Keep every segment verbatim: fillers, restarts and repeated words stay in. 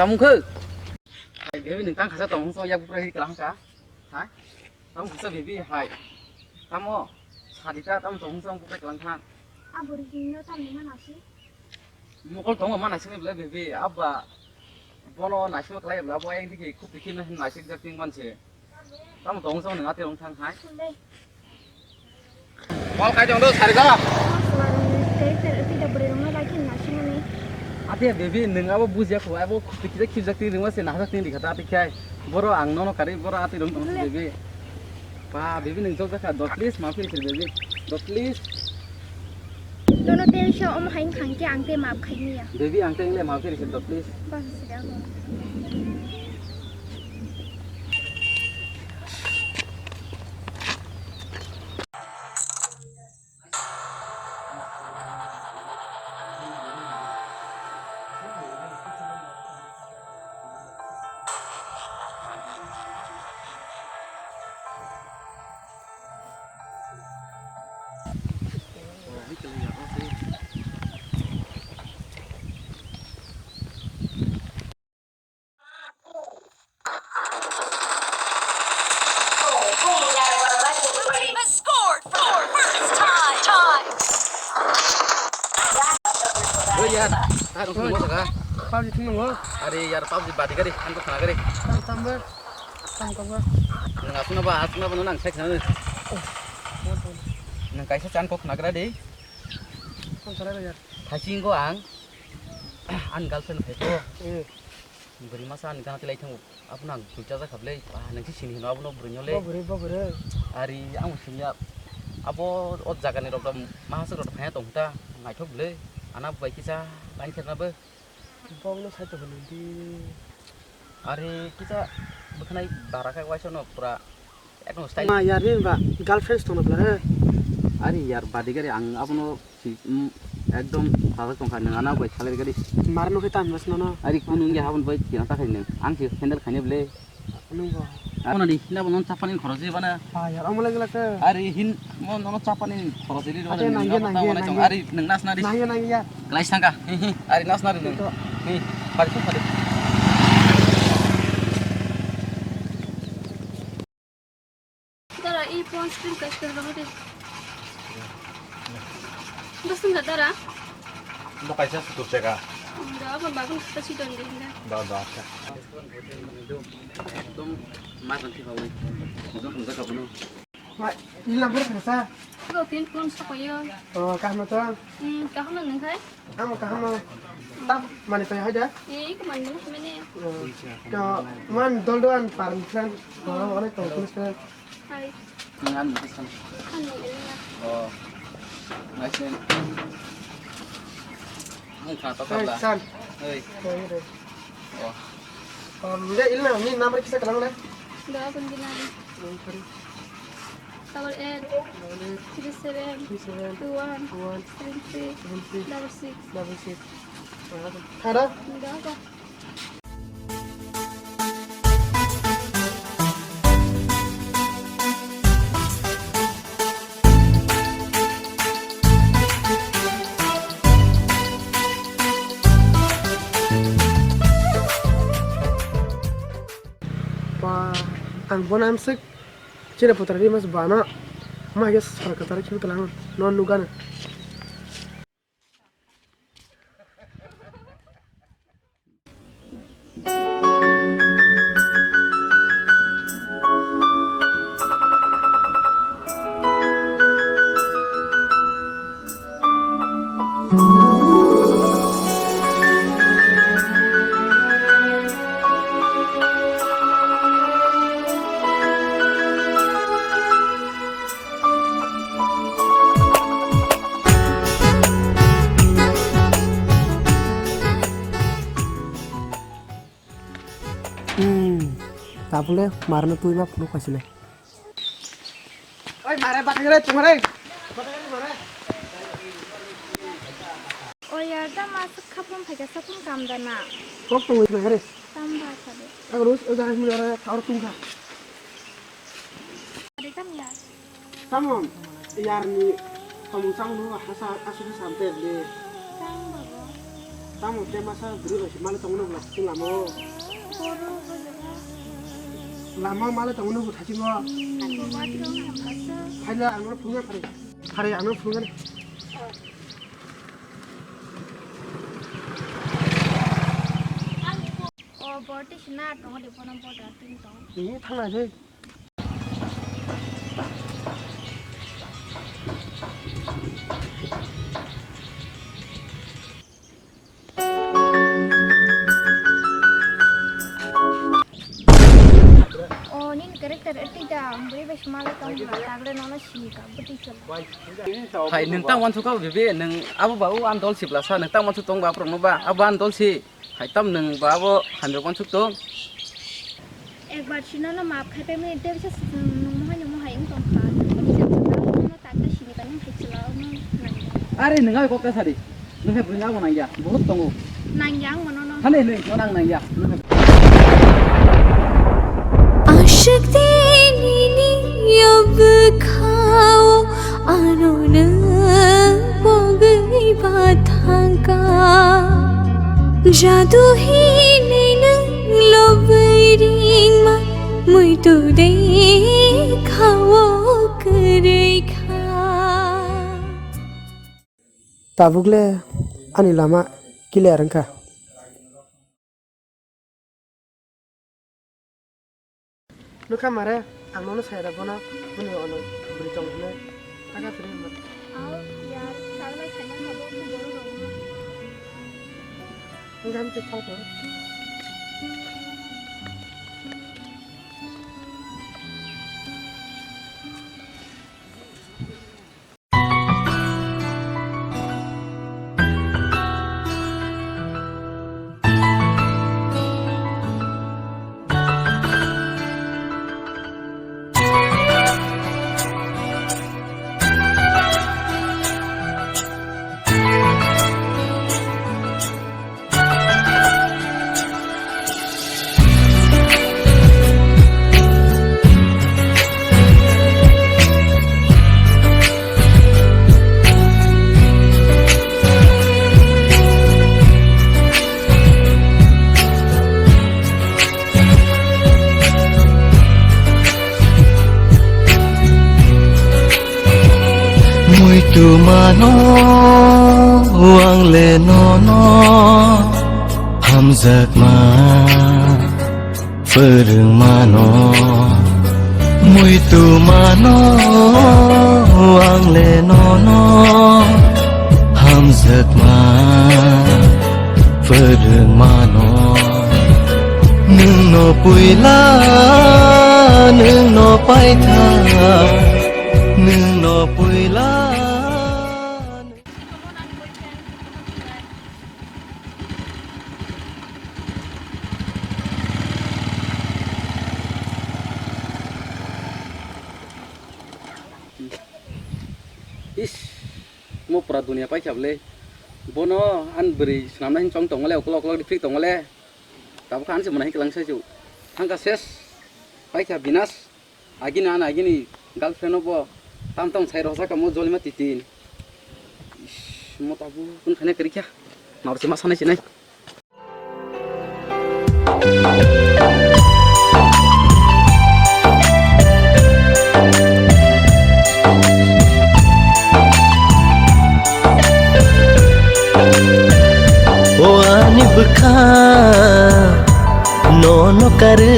Tamo khe? Hai, baby, nwng tang khasa tong so yak bukra hi kalang ka. Hai. Tamo khasa baby, hai. Tamo sadi ta tamo tong so bukra kalang kha. Abori hino tamo mana si? Mokol tongo ma naisingni belai bebe, abba bono naisingma khlai belai abo ayang digi khupti kheno naisik jak ting manse. Tamo tongo chong nang ate rong thang hai. Mol kai jong do sari ga. Ate bebe nwng abo bujia kho, abo khupti khijak khibjak ting ringma se nahajak ting rikha ta ate khai. Boro ang nono kari boro ate rong tong bebe. Ba, baby, nwng jok jakha, dot please, maaf khe sir, baby. Dot please. Nono tei sa om hain khang khe ang tei maaf khai niya. Baby, ang tei le maaf khe sir, dot please. Ba, sida ko. Oi yar, ta rung thung mo saka. Pabji thung nungo. Are yar pabji badi gari, ang ko khana gari. Tam tam ber. Tam tam ber. Nang asuna ba, asuna ba nang sai khana. Nang kaisa chan ko khana gari de. Tam sara yar. Thasing ko ang. An girlfriend phai ko. Eh. Bwrwi masa ani gana tilai thango. Abono ang chuichajak kha bwle. Ah, nang si sini hino abono bwrwi nyole. Bo bwrwi, bo bwrwi. Ari ang sini ya. Abo o jaga ni rok mahasok rok phaya tong ta. Naithok bwle. Ana bai kisa lain kherna bo. Bo no sai to bwle di. Ari kisa bwkhanai bara kha waisa no pura. Ekdom style. Ma yar ni ba girlfriends tongna bla he. Ari yar badi gari ang abono si, mm, ekdom sajak tongkha nang ana bai salary gari. Mar no khe tam mas no no. Ari kunu ngi habon bai kina ta khai nang. Ang si handle khaine ble. Nung bo. Abono di na bono chapani khoroj di bana. Ha yar omo lagi lak. Ari hin mo no chapani khoroj di bana. Ate nang ye, nang ye, nang ye. Ari nang nas na di. Nang ye, nang ye. Glai sangka. Hi hi. Ari nas na di nang. Hi. Pari pari. Dara, i phone screen touch kar bang de. Bas nda dara. Bo kaisa sutur cheka. Da, abon bagun kita si don de hinda. Da, da, acha. Ekdom mar nanti kawai. Jok jok abono. Ma, ilang bor kasa. Go tin phone sa koyo. Oh, kaham to. Hmm, kaham nang khai. Amo kaham no. Tap mani pai haja. Eh, ko mani mani mani. To man dol do an par friend. Oh, onek to friend. Hai. Ngan ni san. Ani ini ya. Oh. Nice name. Ang kha to kabla. San. Hey. Oh. Um, ya ilna ni number kisa kalang le. Da pun gina ni. Double eight, three seven, two one, seven three, double six. Thara? Ba, ang bono amswk chini putara ri mas bana ma ge sar kwtara khibi kwlang no nugano. Hmm, tabule marno twi ma phunuk paisile. Oi, mare, bakha gere, tumare. Oi, yar, da ma suk khapung phaika, sapung kam da na. Kok tong oi, mare. Tam ba sa de. Ang rus, o jaga mare, thaur tung kha. Are kam yar. Tamo, yar ni, tamo chang no, hasa, asu hasa am ter le. Chang ba bo. Tamo te masa bwrwi bai se mali tongno bwla sing lama o. Lama mali tongno bwtha singo. Phaila ang no phunga phari. Phari ang no phunga. O borti sina tongo de bono borda tin tong. Ni thangna se. O nini character eti da ang bui bai sima le tong ba tagle nono sini ka buti sel. Hai nwng tang wansuk kha bebe nwng abo ba o an dol si blasa nwng tang wansuk tong ba aphuru no ba abo an dol si. Hai tam nwng ba abo hamya wansuk tong. Ekbar sino no maaf khai pemani tei bisa nwng mohai nwng mohai wng tong kha. Bisa nwng takta sini kani hai chwla nwng nangya. Are nwng ai kok ta sadi. Nwng hai bwrwi abo nangya. Bohot tongo. Nangya ang mono no. Hane nwng no nang nangya. Nwng hai Ashik dini yob khao ano nwng pogwi ba thangka. Jadu hinwi nwng lobwi ringma muitu de khao kwrwi kha. Tabuk le ani lama clear wngkha. Nukha mare, ang nono sai rw bono, bini ono bwrwi tong hwnwi. Taka phiri hwnba. Au, yar, salai khaina habo, borok rok no. Wngkha, hamtwi thang thung. Muitu mano ang le nono hamjakma phwrwng mano. Muitu mano ang le nono hamjakma phwrwng mano. Nwng no puila, nwng no paitha, nwng no puila. Is, mo pura dunia paikha bwle. Bono an bwrwi swnamna hin chong tongole, ukolok ukolok rifrik tongole. Tabuk kha an se mwnai hin kwlang sai chu. Thangkha ses. Paikha binas. Agini ano agini girlfriend no bo tam tam sai rwjak kamo jolima titin. Ish, mo tabuk kun khane kwrwi kha. Nabo se ma sanai sinai. O ani bwkha nono karwi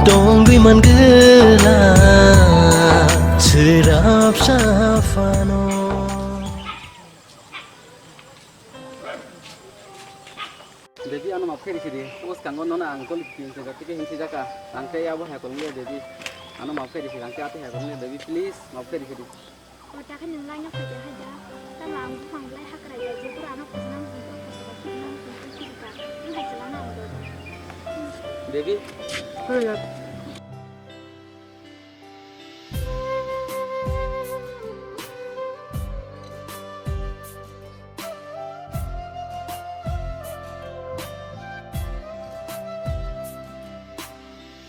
tongwi mangwla swrapsa phano. Devi, ano maaf khe risi di. O swkango nono ang goli twi se jatike hinsi jaka. Ang khe abo hai kolong le Devi. Ano maaf khe risi, ang khe ati hai kolong le Devi, please maaf khe risi di. O ta khe nwng laino khaidi hai da. Tamo ang buphang belai hakra ya, jebura ano khojna muchung kha, khojna muchung kha, khojna muchung kha. Nwng hai chwla na ang do. Devi.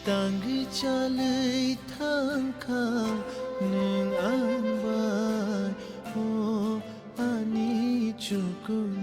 Tangwi chalwi thangkha nwng ang bai, o ani chukur.